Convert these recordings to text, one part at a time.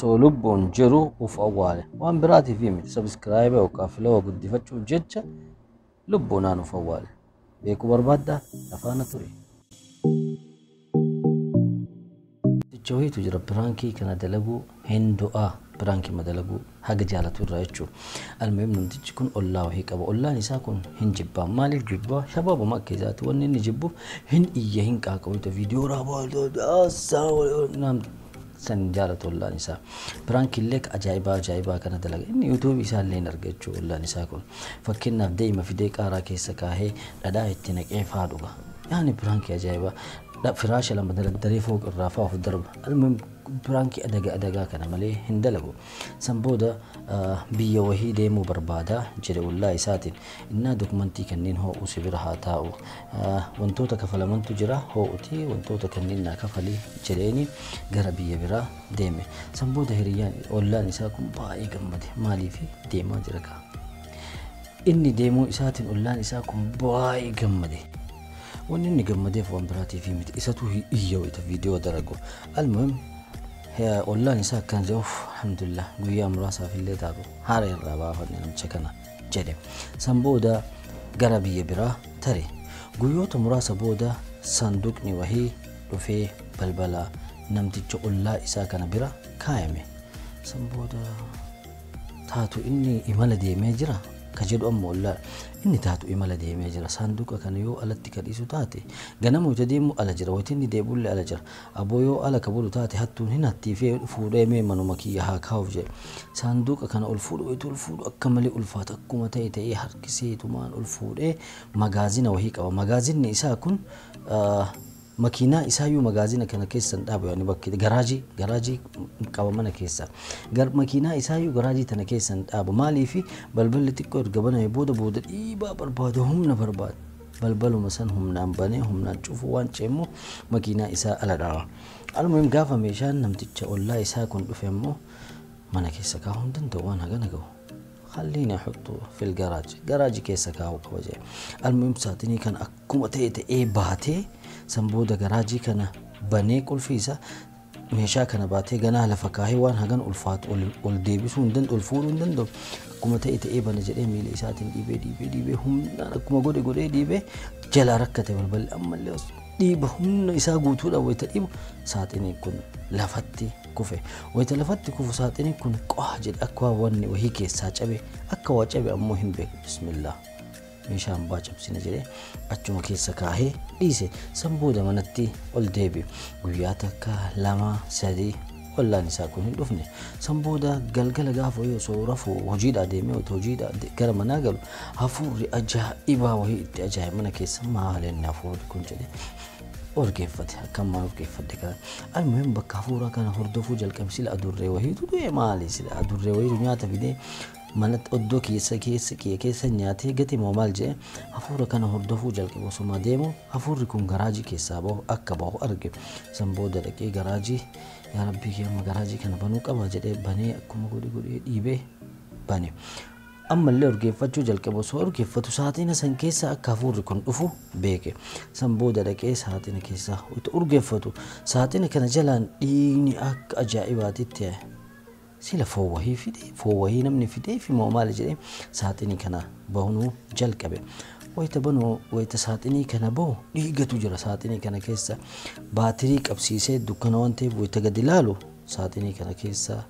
Osoo lubbuun jiru uf awwaale. Waan biraatiif miti, subscribe yookaan follow guddifachuuf jecha lubbuunaan uf awwaale. Beekuu barbaaddaa? Afaana ture. Jecha wayiitu jira, prank kana dalaguu hin du'aa, prank dalaguu haga jaalatu irraa jechuudha. Almuhim, namtichi kun ollaa wahii qaba. Ollaan isaa kun hin jibbaa. Maaliif jibbaa? Shabaabuma akka isaati. Wanni inni jibbuuf hin iyya, hin qaaqabu. Viidiyoo raabaa san jaalatu ollaan isaa. Prank illee ajaa'ibaa ajaa'ibaa kana dalaga. Inni YouTube isaa illee hin arga jechuudha ollaan isaa kun. Fakkeenyaaf, deema fidee qaaraa keessa kaahee dhadhaa itti naqee faa dhuga. Yaani prank ajaa'ibaa. Firaasha lama dardaree fooq irraa faa of darba. Almuhim, prank adagaa adagaa kana malee hin dalagu. San booda biyya wahii deemuu barbaada jedhe ollaa isaatiin. Innaa dokumentii kanneen hoo'u si bira haa taa'u. Wantoota kafalamantu jira, hoo'uti wantoota kanneen naa kafalii jedheeni gara biyya biraa deeme. San booda hiriyyaan ollaan isaa kun baay'ee gammade. Maaliif deemaa jira kaa? Inni deemuu isaatiin ollaan isaa kun baay'ee gammade. Wanni inni gammadeef waan biraatiif miti. Isatu iyya wayita viidiyoo dalagu. Almuhim, ollaan isaa akkana jedhu, "Alhamdulillah, guyyaa muraasaaf illee taatu haara irraa baafanne namicha kana," jedhe. San booda gara biyya biraa tare. Guyyoota muraasa booda saanduqni wahii dhufee balbala namticha ollaa isaa kana bira kaayame. San booda taatu inni imala deemee jira ka jedhu amma ollaa inni taatu imala deemee jira, saanduqa kana yoo alatti kadhiisu taate, ganama wayita deemu ala jira, wayita inni deebi'ullee ala jira, aboo yoo ala ka bulu taate hattuun hin hattiifee fuudhee mee manuma kiyya haa kaa'uuf jedhe. Saanduqa kana ol fuudhu, wayita ol fuudhu akka malee ulfaata. Akkuma ta'e ta'ee harkiseetumaan ol fuudhee magaazina wahii qaba. Magaazinni isaa kun makiinaa isaayyuu magaazina kana keessa hin dhaabu, yaani bakki garaajii qaba mana keessa. Makiinaa isaayyuu garaajii tana keessa hin dhaabu. Maaliifi? Balballi xiqqoo erga baname booda dhiibaa barbaada, humna barbaada. Balbaluma san humnaan banee humnaan cufu waan ceemmu makiinaa isaa ala dhaaba. Almuhim, gaafa meeshaan namticha ollaa isaa kun dhufe immoo mana keessa kaa'uu hin danda'u waan hagana gahu. خليني أحطه في الجراج, garaajii keessa kaa'uu qaba jedhe. Almuhim, saaxinii kana akkuma ta'e ta'ee baatee, san booda garaajii kana banee, qulfii isaa meeshaa kana baatee ganaa lafa kaahee, waan hagan ulfaatu ol deebisuu hin danda'u, ol fuudhuu hin danda'u. Akkuma ta'e ta'ee bana jedhee miila isaatiin dhiibee dhiibee dhiibee, humnaan akkuma godhe godhee dhiibee jalaa rakkate balballi. Ammallee dhiiba humna isaa guutuudhaan wayita dhiibu saaxiniin kun lafatti kufe. Wayita lafatti kufu saaxiniin kun qoha jedhe, akka waa wanni wahii keessaa cabe, akka waa cabe ammoo hin beeku. Bismillah, meeshaan baa cabsine jedhee achuma keessa kaahee dhiise. San booda manatti ol deebi'e. Guyyaa takka, lama, sadii ollaan isaa kun hin dhufne. San booda galgala gaafa wayii osoo rafu, hojiidhaa deemee hojiidhaa gara manaa galu, hafuurri ajaa'ibaa wayii itti ajaa'iba mana keessa. Maal inni hafuurri kun jedhe urgeeffate. Akka ammaa urgeeffadhe kana. Almuhim, bakka hafuura kana hordofuu jalqabe. Sila adurree wayiitu du'e, maali, sila adurree wayiitu nyaata fidee manatti oddoo keessa keessa kiyya keessa nyaatee gati moo maal jedhe hafuura kana hordofuu jalqabe. Osuma deemu hafuurri kun garaajii keessaa bahu akka bahu arge. San booda dhaqee garaajii, yaa rabbii kiyya, amma garaajii kana banuu qaba jedhee banee, akkuma godhe godhee dhiibee bane. Ammallee urgeeffachuu jalqabe. Osoo urgeeffatu saaxina san keessa akka hafuurri kun dhufu beeke. San booda dhaqee saaxina keessa urgeeffatu, saaxina kana jalaan dhiigni akka ajaa'ibaatitti. Sila foon wahii fidee, foon wahii namni fidee fi moo maali jedhee saaxinii kana banuu jalqabe. Wayita banuu, wayita saaxinii kana bahu, dhiigatu jira saaxinii kana keessa. Baatirii qabsiisee, dukkana waan ta'eef, wayita gadi ilaalu saaxinii kana keessa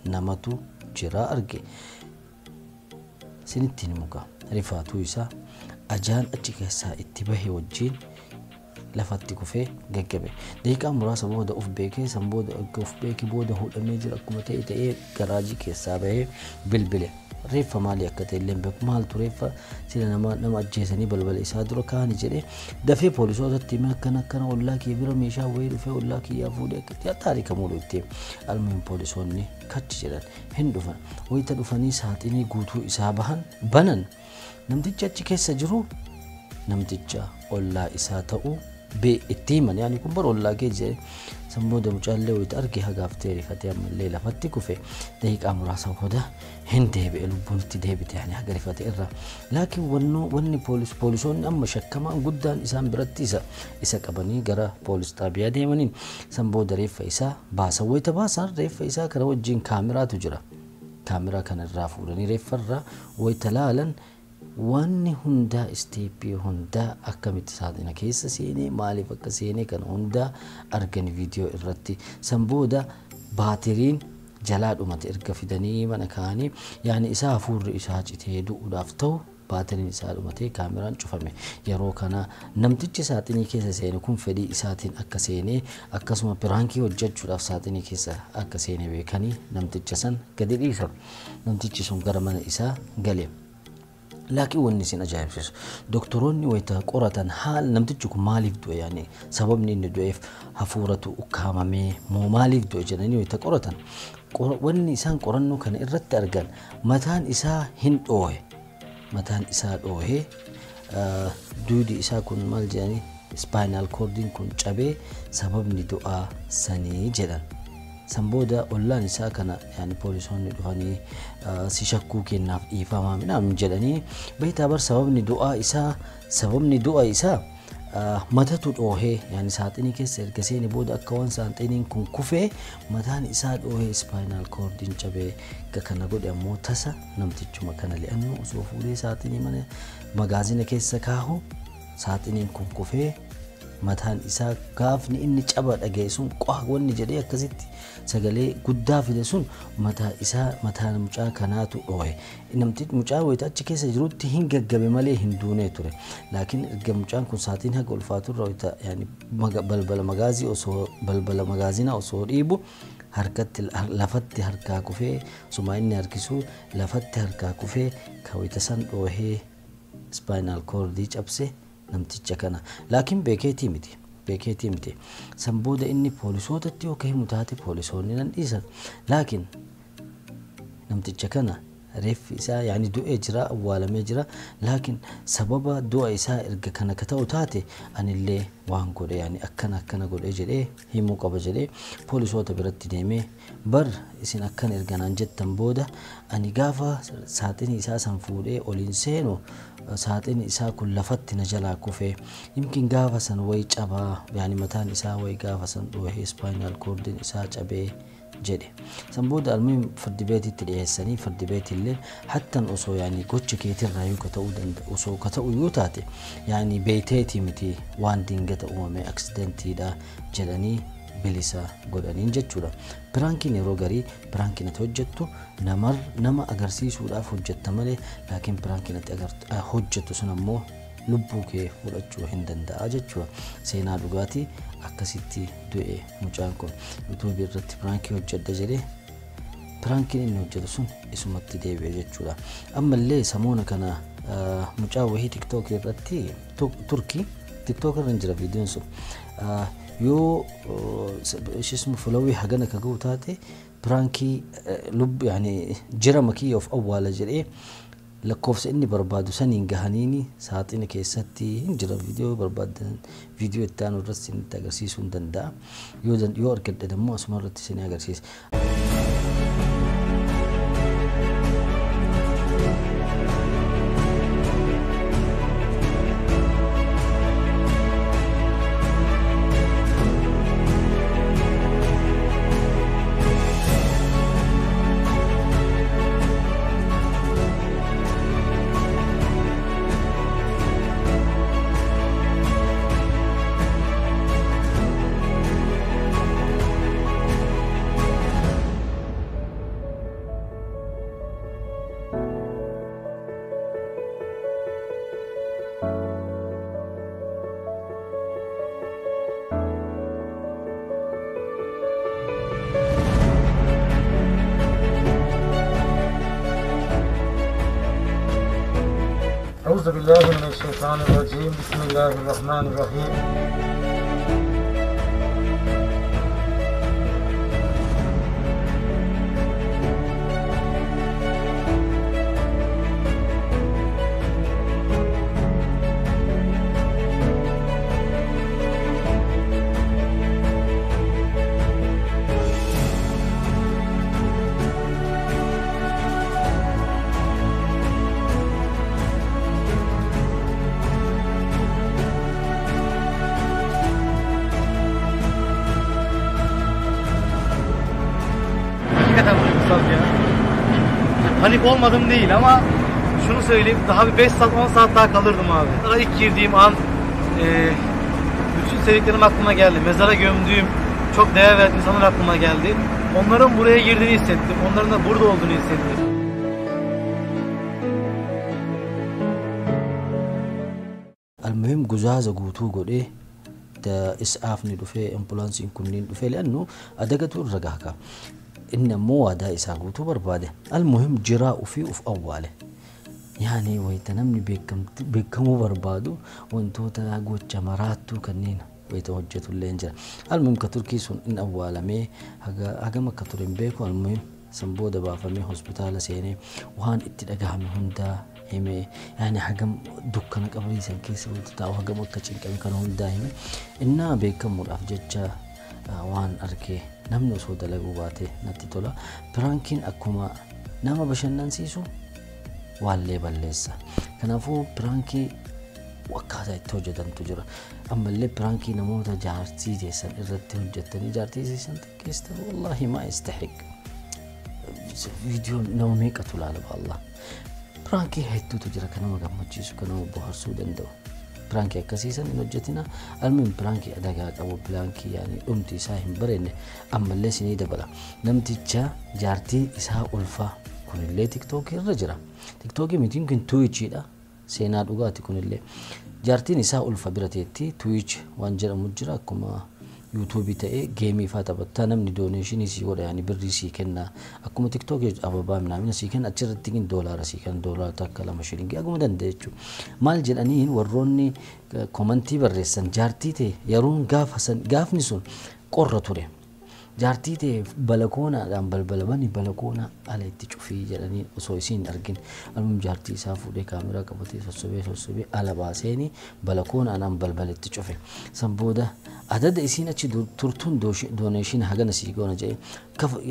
namatu jira arge. Sinitti hin muka rifaatuu isaa ajaan achi keessaa itti bahe wajjin lafatti kufee gaggabe. Daqiiqaa muraasa booda uf beekee, san booda uf beekee booda hudhamee jira. Akkuma ta'e ta'ee garaajii keessaa bahee bilbile. Reeffa maalii akka ta'e illee hin beeku, maaltu reeffa sila nama ajjeesanii balbala isaa dura kaa'anii jedhee dafee poolisootatti himee, akkana akkana, ollaa kee bira meeshaa wayii dhufee ollaa kiyyaa fuudhee akka taarika muudhu itti. Almuhim, poolisoonni kachi jedhan hin dhufan. Wayita dhufanii saaxinii guutuu isaa bahan banan, namtichi achi keessa jiru namticha ollaa isaa ta'uu Itti himan yaani kun bara ollaa kee jedhe. San booda mucaallee wayita arge hagaaftee rifatee ammallee lafatti kufe. Daqiiqaa muraasa booda hin deebi'e, lubbuun itti deebite yaani haga rifate irra. Laakiin wanni poolisoonni amma shakkamaan guddaan isaan biratti isa qabanii gara poolis xaabiyaa deemaniin san booda reeffa isaa baasan. Wayita baasan reeffa isaa kana wajjin kaameraatu jira. Kaameraa kana irraa fuudhanii reeffa irraa wayita laalan wanni hundaa isteeppii hundaa akkamitti saaxina keessa seenee maaliif akka seenee kana hundaa argani viidiyoo irratti. San booda baatiriin jalaa dhumate erga fidanii mana kaa'anii yaani isaa hafuurri isaa citee du'uudhaaf ta'u baatiriin isaa dhumatee kaameraan cufame. Yeroo kana namtichi saaxinii keessa seene kun fedhii isaatiin akka seenee akkasuma piraankii hojjechuudhaaf saaxinii keessa akka seene beekanii namticha san gadi dhiisan. Namtichi sun gara mana isaa gale. Laakiin wanni isin ajaa'ibsiisu doktoroonni wayita qoratan haala namtichi kun maaliif du'e yaani sababni inni du'eef hafuuratu ukkaamamee moo maaliif du'e jedhanii wayita qoratan wanni isaan qorannoo kana irratti argan mataan isaa hin dhoohe. Mataan isaa dhoohee duudi isaa kun maal jedhanii ispaayinaal koordiin kun cabee sababni du'aa sanii jedhan. San booda ollaan isaa kana yaani poolisoonni dhufanii si shakkuu kennaaf dhiifamaa midhaan jedhanii beektaa bar sababni du'a isaa matatu dhoohee yaani saaxinii keessa erga seene booda akka waan saaxiniin kun kufee mataan isaa dhoohee ispaayinaal koordiin cabee kana godhe ammoo tasa namtichuma kana li'annu osoo fuudhee saaxinii mana magaazina keessa kaahu saaxiniin kun kufee mataan isaa gaafni inni caba dhaga'e sun qoha wanni jedhee akkasitti sagalee guddaa fide sun mataa isaa mataan mucaa kanaatu dhoohe. Namtichi mucaa wayita achi keessa jirutti hin gaggabe malee hin duunee ture. Laakiin erga mucaan kun saatiin haga ulfaatu irra wayita yaani balbala magaazii osoo balbala magaazinaa osoo dhiibu harkatti lafatti harkaa kufee suma inni harkisu lafatti harkaa kufee ka wayita san dhoohee ispaayinaal koordii cabse namticha kana. Laakiin beekeetii miti. San booda inni poolisootatti yoo himu taate poolisoonni nan dhiisan. Laakiin namticha kana reeffi isaa yaani du'ee jira, awwaalamee jira. Laakiin sababa du'a isaa erga kana ka ta'u taate anillee waan godhe yaani akkana akkana godhe jedhee himuu qaba jedhee poolisoota biratti deemee bar isin akkana erga naan jettan booda ani gaafa saaxinii isaa san fuudhee oliin seenu saaxinii isaa kun lafatti na jalaa kufee yimkin gaafa san wayi cabaa yaani mataan isaa wayi gaafa san dhoohee ispaayinaal koordiin isaa cabee jedhe. San booda almuhim firdi beetitti dhiyeessanii firdi beetillee hattan osoo yaani gocha keetirraa yoo ta'uu danda'u osoo ka ta'u yoo taate yaani beeteetii miti waan dingata uumame aksidentiidha jedhanii bilisa godhaniin jechuudha. Piraankiin yeroo garii piraankiin ati hojjettu nama agarsiisuudhaaf hojjetta malee laakiin piraankiin ati hojjettu sun ammoo lubbuu kee fudhachuu hin danda'a jechuudha. Seenaa dhugaatii akkasitti du'e mucaan kun yuutuubii irratti piraankii hojjedha jedhee piraankiin inni hojjetu sun isumatti deebi'e jechuudha. Ammallee samoona kana mucaa wahii tiktookii irratti Turkii tiktook irra hin jira viidiyoon sun yoo ishismu fulawii hagana ka ga'u taate piraankii lubbu yaani jira makiyya of awwaala jedhee lakkoofsa inni barbaadu saniin gahaniini saaxina keessatti hin jira viidiyoo barbaadan viidiyoo itti aanu irratti isinitti agarsiisuu hin danda'a. Yoo argadhe immoo asuma irratti isin agarsiisa. أعوذ بالله من الشيطان الرجيم. بسم الله الرحمن الرحيم. Hakikaten duygusal ya. Panik olmadım değil ama şunu söyleyeyim, daha bir 5 saat 10 saat daha kalırdım abi. Mezara ilk girdiğim an bütün sevdiklerim aklıma geldi. Mezara gömdüğüm, çok değer verdiğim insanlar aklıma geldi. Onların buraya girdiğini hissettim. Onların da burada olduğunu hissettim. Almuhim guzaaza guutuu godhee is'aafni dhufee ambulaansiin kunniin dhufee le'annu adagatu irra gaha. Inni ammoo waadaa isaa guutuu barbaade. Almuhim jiraa ofii of awwaale. Yaani wayita namni beekamuu barbaadu wantoota gocha maraattuu kanneen wayita hojjetu illee jira. Almuhim ka Turkii sun in awwaalamee hagam akka ture hin beeku. Almuhim san booda baafamee hospitaala seenee waan itti dhagahame hundaa hime, yaani hagam dukkana qabrii san keessa wayita taa'u hagam akka cinqame kana hundaa hime. Innaa beekamuudhaaf jecha waan argee namni osoo dalaguu baate natti tola. Piraankiin akkuma nama bashannansiisu waallee balleessa. Kanaafuu piraankii akkaataa itti hojjetantu jira. Ammallee piraankii namoota jaartii teessan irratti hojjettanii jaartii teessan xiqqeessan wallaahi maa yastahiq. Viidiyoo nama meeqatu ilaala wallah. Piraankii hedduutu jira kan nama gammachiisu kan nama bohaarsuu danda'u. Piraankii akkasiisan hin hojjetina. Almuhim piraankii adagaa qabu piraankii yaani dhumti isaa hin bareedne ammallee sinii dabala. Namticha jaartii isaa ulfaa kunillee tiktookii irra jira. Tiktookii mitiin kun tuwichiidha. Seenaa dhugaati kunillee. Jaartiin isaa ulfa bira teetti tuwiich waan jedhamu jira akkuma yuutuubii ta'ee geemii fa'aa taphatta namni dooneeshinii sii godha yaani birrii sii kenna akkuma tiktookii ababaa minaamina sii kenna achirratti gin doolaara sii kenna doolaara takka lama shilingii akkuma danda'e jechuudha. Maal jedhaniin warroonni komantii barreessan jaartii ta'e yeroon gaafa san gaafni sun qorra ture. Jaartii ta'e balakoonaadhaan balbala bani balakoona ala itti cufii jedhanii osoo isiin hin argin. Almuhim jaartii isaa fuudhee kaameraa qabatee sossobee sossobee ala baaseeni balakoonaadhaan balbala itti cufe. San booda adada isiin achi turtuun dooneeshin hagana sii goona jedhee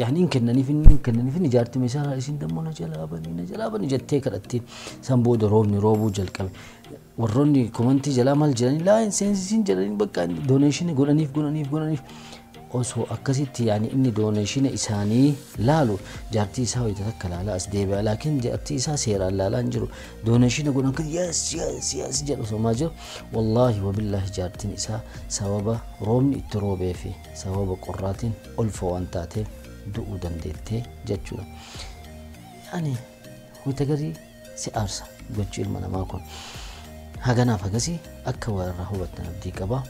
yaani hin kennaniif inni hin kennaniif inni jaartii isaa isiin dammoo na jalaa banii na jalaa banii jettee kadhattiin. San booda roobni roobuu jalqabe. Warroonni komantii jalaa maal jedhanii laa hin seensisiin jedhanii bakka dooneeshinii godhaniif godhaniif godhaniif. Osoo akkasitti yaani inni dooneeshina isaanii laalu jaartii isaa wayita takka laalaa as deebi'a laakiin jaartii isaa seeraan laalaa hin jiru dooneeshina godhan kan yes yes yes jedhu osoo maa jiru wallaahi wabillaahi jaartiin isaa sababa roobni itti roobee fi sababa qorraatiin ulfa waan taateef du'uu dandeettee jechuudha. Yaani wayita garii si aarsa gochi ilma namaa kun haganaaf hagasii akka waa irraa hubattan abdii qaba.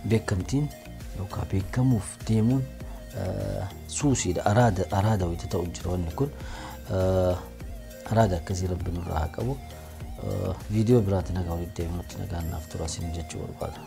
Beekamtiin yookaan beekamuuf deemuun suusiidha. Araada wayita ta'u jira wanni kun. Araada akkasii rabbi nurraa haa qabu. Viidiyoo biraatiin nagaa walitti deebinutti nagaan naaf tura isin jechuu barbaada.